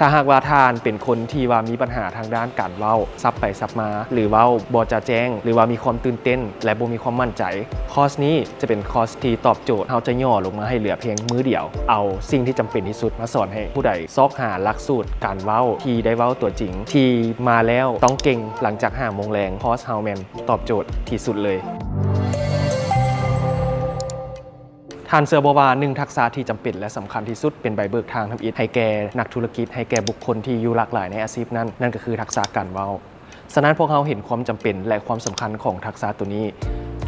ຖ້າຫາກວ່າທ່ານເປັນຄົນທີ່ວ່າມີບັນຫາທາງດ້ານການເວົ້າສັບໄປສັບມາ ຫຼື ເວົ້າບໍ່ຈະແຈ້ງ ຫຼື ວ່າມີຄວາມຕື່ນເຕັ້ນ ແລະ ບໍ່ມີຄວາມໝັ້ນໃຈ, ຄອສນີ້ຈະເປັນຄອສທີ່ຕອບໂຈດ. ເຮົາຈະຫຍໍ້ລົງມາໃຫ້ເຫຼືອພຽງມື້ດຽວ, ເອົາສິ່ງທີ່ຈຳເປັນທີ່ສຸດມາສອນໃຫ້ຜູ້ໃດຊອກຫາຫຼັກສູດການເວົ້າທີ່ໄດ້ເວົ້າຕົວຈິງ ທີ່ມາແລ້ວຕ້ອງເກັ່ງຫຼັງຈາກຫ້າໂມງແລງ. ຄອສເຮົາແມ່ນຕອບໂຈດທີ່ສຸດເລີຍ. ທ່ານເຊື່ອບໍ່ວ່າ ໜຶ່ງ ທັກສະທີ່ຈຳເປັນ ແລະ ສຳຄັນທີ່ສຸດ ເປັນໃບເບີກທາງທຳອິດໃຫ້ແກ່ນັກທຸລະກິດ, ໃຫ້ແກ່ບຸກຄົນທີ່ຢູ່ຫຼາກຫຼາຍໃນອາຊີບນັ້ນ, ນັ້ນກໍຄືທັກສະການເວົ້າ. ສະນັ້ນ ພວກເຮົາເຫັນຄວາມຈຳເປັນ ແລະ ຄວາມສຳຄັນຂອງທັກສະໂຕນີ້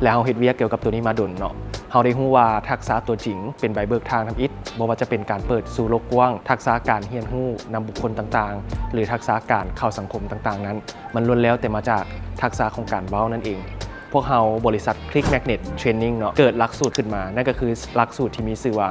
ແລະ ເຮົາເຮັດວຽກກ່ຽວກັບໂຕນີ້ມາດົນເນາະ. ເຮົາໄດ້ຮູ້ວ່າທັກສະຕົວຈິງເປັນໃບເບີກທາງທຳອິດ, ບໍ່ວ່າຈະເປັນການເປີດສູ່ໂລກກວ້າງ, ທັກສະການຮຽນຮູ້ນຳບຸກຄົນຕ່າງໆ ຫຼື ທັກສະການເຂົ້າສັງຄົມຕ່າງໆນັ້ນ, ມັນລ້ວນແລ້ວແຕ່ມາຈາກທັກສະຂອງການເວົ້ານັ້ນເອງ. ພວກເຮົາ ບໍລິສັດ Click Magnet Training ເນາະ ເກີດຫຼັກສູດຂຶ້ນມາ, ນັ້ນກໍຄືຫຼັກສູດທີ່ມີຊື່ວ່າ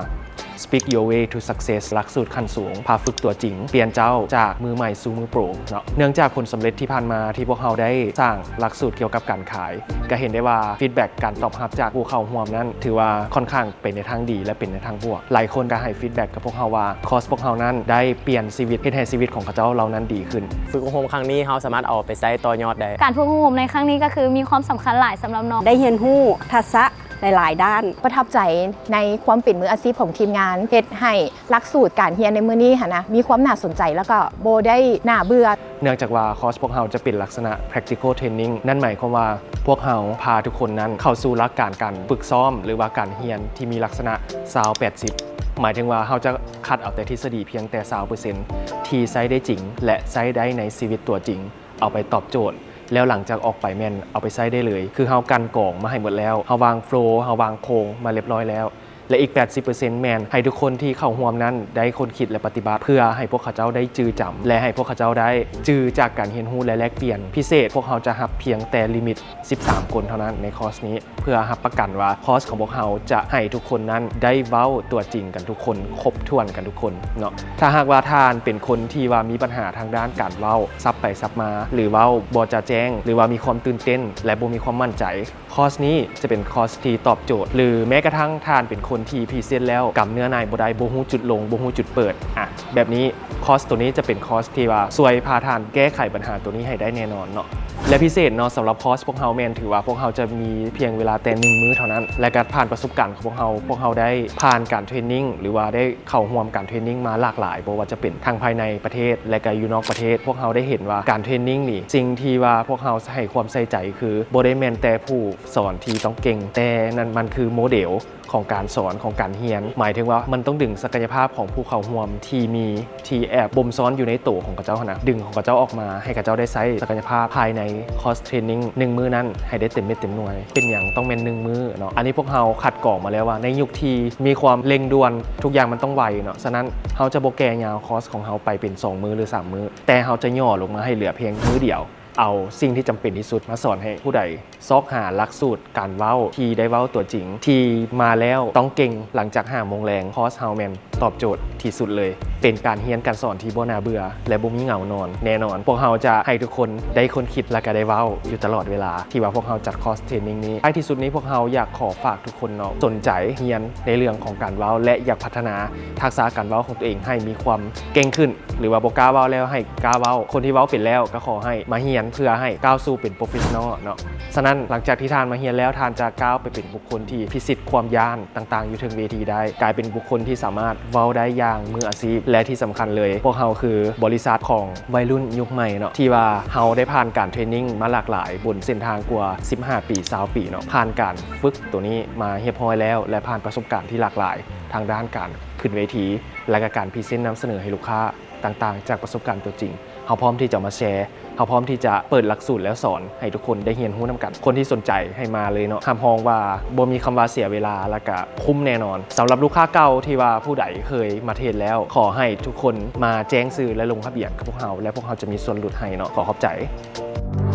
Speak Your Way to Success ຫຼັກສູດຂັ້ນສູງ ພາຝຶກຕົວຈິງ, ປ່ຽນເຈົ້າຈາກມືໃໝ່ສູ່ມືໂປຣເນາະ. ເນື່ອງຈາກຜົນສຳເລັດທີ່ຜ່ານມາທີ່ພວກເຮົາໄດ້ສ້າງຫຼັກສູດກ່ຽວກັບການຂາຍ, ກໍເຫັນໄດ້ວ່າ feedback ການຕອບຮັບຈາກຜູ້ເຂົ້າຮ່ວມນັ້ນ ຖືວ່າຄ່ອນຂ້າງໄປໃນທາງດີ ແລະ ເປັນໃນທາງບວກ. ຫຼາຍຄົນກໍໃຫ້ feedback ກັບພວກເຮົາວ່າ ຄອສພວກເຮົານັ້ນໄດ້ປ່ຽນຊີວິດ, ເຮັດໃຫ້ຊີວິດຂອງເຂົາເຈົ້າເຫຼົ່ານັ້ນດີຂຶ້ນ. ຝຶກອົບຮົມຄັ້ງນີ້ ເຮົາສາມາດເອົາໄປໃຊ້ຕໍ່ຍອດໄດ້. ການຝຶກອົບຮົມໃນຄັ້ງນີ້ກໍຄືມີຄວາມສຳຄັນຫຼາຍສຳລັບນ້ອງ. ໄດ້ຮຽນຮູ້ທັກສະຫຼາຍໆດ້ານ. ປະທັບໃຈໃນຄວາມເປັນມືອາຊີບຂອງທີມງານ, ເຮັດໃຫ້ຫຼັກສູດການຮຽນໃນມື້ນີ້ຫັ້ນນະ ມີຄວາມໜ້າສົນໃຈ ແລ້ວກໍບໍ່ໄດ້ໜ້າເບື່ອ. ເນື່ອງຈາກວ່າຄອສພວກເຮົາຈະເປັນລັກສະນະ practical training, ນັ້ນໝາຍຄວາມວ່າພວກເຮົາພາທຸກຄົນນັ້ນເຂົ້າສູ່ຫຼັກການການຝຶກຊ້ອມ ຫຼືວ່າການຮຽນທີ່ມີລັກສະນະຊາວ ແປດສິບ ໝາຍເຖິງວ່າເຮົາຈະຄັດເອົາແຕ່ທິດສະດີພຽງແຕ່ຊາວເປີເຊັນ ທີ່ໃຊ້ໄດ້ຈິງ ແລະ ໃຊ້ໄດ້ໃນຊີວິດຕົວຈິງ, ເອົາໄປຕອບໂຈດ, ແລ້ວຫຼັງຈາກອອກໄປແມ່ນເອົາໄປໃຊ້ໄດ້ເລີຍ. ຄືເຮົາກັ່ນກອງມາໃຫ້ໝົດແລ້ວ, ເຮົາວາງໂຟລ, ເຮົາວາງໂຄງມາລຽບຮ້ອຍແລ້ວ. ແລະ ອີກ ແປດສິບເປີເຊັນ ແມ່ນໃຫ້ທຸກຄົນທີ່ເຂົ້າຮ່ວມນັ້ນໄດ້ຄົ້ນຄິດ ແລະ ປະຕິບັດ ເພື່ອໃຫ້ພວກເຂົາເຈົ້າໄດ້ຈື່ຈຳ ແລະ ໃຫ້ພວກເຂົາເຈົ້າໄດ້ຈື່ຈາກການຮຽນຮູ້ ແລະ ແລກປ່ຽນ. ພິເສດ, ພວກເຮົາຈະຮັບພຽງແຕ່ລິມິດສິບສາມຄົນເທົ່ານັ້ນໃນຄອສນີ້, ເພື່ອຮັບປະກັນວ່າຄອສຂອງພວກເຮົາຈະໃຫ້ທຸກຄົນນັ້ນໄດ້ເວົ້າຕົວຈິງກັນທຸກຄົນ, ຄົບຖ້ວນກັນທຸກຄົນເນາະ. ຖ້າຫາກວ່າທ່ານເປັນຄົນທີ່ວ່າມີບັນຫາທາງດ້ານການເວົ້າສັບໄປສັບມາ ຫຼື ເວົ້າບໍ່ຈະແຈ້ງ ຫຼື ວ່າມີຄວາມຕື່ນເຕັ້ນ ແລະ ບໍ່ມີຄວາມໝັ້ນໃຈ, ຄອສນີ້ຈະເປັນຄອສທີ່ຕອບໂຈດ. ຫຼື ແມ້ກະທັ່ງທ່ານເປັນຄົນທີ່ພຣີເຊັນແລ້ວ ກຳເນື້ອໃນບໍ່ໄດ້, ບໍ່ຮູ້ຈຸດລົງ, ບໍ່ຮູ້ຈຸດເປີດ, ອາ ແບບນີ້ ຄອສໂຕນີ້ຈະເປັນຄອສທີ່ວ່າຊ່ວຍພາທ່ານແກ້ໄຂບັນຫາໂຕນີ້ໃຫ້ໄດ້ແນ່ນອນເນາະ. ແລະ ພິເສດເນາະ, ສຳລັບຄອສພວກເຮົາແມ່ນຖືວ່າພວກເຮົາຈະມີພຽງເວລາແຕ່ໜຶ່ງມື້ເທົ່ານັ້ນ, ແລະ ກະຜ່ານປະສົບການຂອງພວກເຮົາ, ພວກເຮົາໄດ້ຜ່ານການເທຣນນິງ ຫຼືວ່າໄດ້ ເຂົ້າຮ່ວມການເທຣນນິງມາຫຼາກຫຼາຍ, ບໍ່ວ່າຈະເປັນທັງພາຍໃນປະເທດ ແລະ ກະຢູ່ນອກປະເທດ. ພວກເຮົາໄດ້ເຫັນວ່າການເທຣນນິງນີ້, ສິ່ງທີ່ວ່າພວກເຮົາໃຫ້ຄວາມໃສ່ໃຈຄື ບໍ່ໄດ້ແມ່ນແຕ່ຜູ້ສອນທີ່ຕ້ອງເກັ່ງ, ແຕ່ນັ້ນມັນຄືໂມເດວຂອງການສອນ, ຂອງການຮຽນ. ໝາຍເຖິງວ່າມັນຕ້ອງດຶງສັກກະຍະພາບຂອງຜູ້ເຂົ້າຮ່ວມທີ່ມີ, ທີ່ແອບບົ່ມຊ້ອນຢູ່ໃນໂຕຂອງເຂົາເຈົ້າຫັ້ນນະ, ດຶງຂອງເຂົາເຈົ້າອອກມາ, ໃຫ້ເຂົາເຈົ້າໄດ້ໃຊ້ສັກກະຍະພາບພາຍໃນຄອສເທຣນນິງໜຶ່ງມື້ນັ້ນໃຫ້ໄດ້ເຕັມເມັດເຕັມໜ່ວຍ. ເປັນຫຍັງຕ້ອງແມ່ນໜຶ່ງມື້ເນາະ? ອັນນີ້ພວກເຮົາຄັດກອງມາແລ້ວວ່າ ໃນຍຸກທີ່ມີຄວາມເລັ່ງດ່ວນ, ທຸກຢ່າງມັນຕ້ອງໄວເນາະ, ສະນັ້ນເຮົາຈະບໍ່ແກ່ຍາວຄອສຂອງເຮົາໄປເປັນສອງມື້ ຫຼື ສາມມື້, ແຕ່ເຮົາຈະຫຍໍ້ລົງມາໃຫ້ເຫຼືອພຽງມື້ດຽວ, ເອົາສິ່ງທີ່ຈຳເປັນທີ່ສຸດມາສອນໃຫ້ຜູ້ໃດຊອກຫາຫຼັກສູດການເວົ້າທີ່ໄດ້ເວົ້າຕົວຈິງ, ທີ່ມາແລ້ວຕ້ອງເກັ່ງຫຼັງຈາກຫ້າໂມງແລງ. ຄອສເຮົາແມ່ນຕອບໂຈດທີ່ສຸດເລີຍ, ເປັນການຮຽນການສອນທີ່ບໍ່ໜ້າເບື່ອ ແລະ ບໍ່ມີເຫງົານອນແນ່ນອນ. ພວກເຮົາຈະໃຫ້ທຸກຄົນໄດ້ຄົ້ນຄິດ ແລະ ກະໄດ້ເວົ້າຢູ່ຕະຫຼອດເວລາທີ່ວ່າພວກເຮົາຈັດຄອສເທຣນນິງນີ້. ທ້າຍທີ່ສຸດນີ້ ພວກເຮົາຢາກຂໍຝາກທຸກຄົນເນາະ, ສົນໃຈຮຽນໃນເລື່ອງຂອງການເວົ້າ ແລະ ຢາກພັດທະນາທັກສະການເວົ້າຂອງຕົວເອງໃຫ້ມີຄວາມເກັ່ງຂຶ້ນ, ຫຼືວ່າບໍ່ກ້າເວົ້າແລ້ວໃຫ້ກ້າເວົ້າ, ຄົນທີ່ເວົ້າເປັນແລ້ວກໍຂໍໃຫ້ມາຮຽນເພື່ອໃຫ້ກ້າວສູ່ເປັນໂປຣເຟສຊະນໍເນາະ. ສະນັ້ນ ຫຼັງຈາກທີ່ທ່ານມາຮຽນແລ້ວ, ທ່ານຈະກ້າວໄປເປັນບຸກຄົນທີ່ພິຊິດຄວາມຢ້ານຕ່າງໆຢູ່ເທິງເວທີໄດ້, ກາຍເປັນບຸກຄົນທີ່ສາມາດເວົ້າໄດ້ຢ່າງມືອາຊີບ. ແລະ ທີ່ສຳຄັນເລີຍ, ພວກເຮົາຄືບໍລິສັດຂອງໄວລຸ້ນຍຸກໃໝ່ເນາະ, ທີ່ວ່າເຮົາໄດ້ຜ່ານການເທຣນນິງມາຫຼາກຫຼາຍບົນເສັ້ນທາງກວ່າສິບຫ້າປີ ຊາວປີເນາະ, ຜ່ານການຝຶກໂຕນີ້ມາຮຽບຮ້ອຍແລ້ວ ແລະ ຜ່ານປະສົບການທີ່ຫຼາກຫຼາຍທາງດ້ານການຂຶ້ນເວທີ ແລະ ກະການພຣີເຊັນນຳສະເໜີໃຫ້ລູກຄ້າຕ່າງໆຈາກປະສົບການຕົວຈິງ. ເຮົາພ້ອມທີ່ຈະມາແຊ, ເຮົາພ້ອມທີ່ຈະເປີດຫຼັກສູດແລ້ວສອນໃຫ້ທຸກຄົນໄດ້ຮຽນຮູ້ນຳກັນ. ຄົນທີ່ສົນໃຈໃຫ້ມາເລີຍເນາະ, ຮັບຮອງວ່າບໍ່ມີຄຳວ່າເສຍເວລາ ແລະ ກະຄຸ້ມແນ່ນອນ. ສຳລັບລູກຄ້າເກົ່າທີ່ວ່າຜູ້ໃດເຄີຍມາເທຣນແລ້ວ, ຂໍໃຫ້ທຸກຄົນມາແຈ້ງຊື່ ແລະ ລົງທະບຽນກັບພວກເຮົາ ແລະ ພວກເຮົາຈະມີສ່ວນຫຼຸດໃຫ້ເນາະ. ຂໍຂອບໃຈ.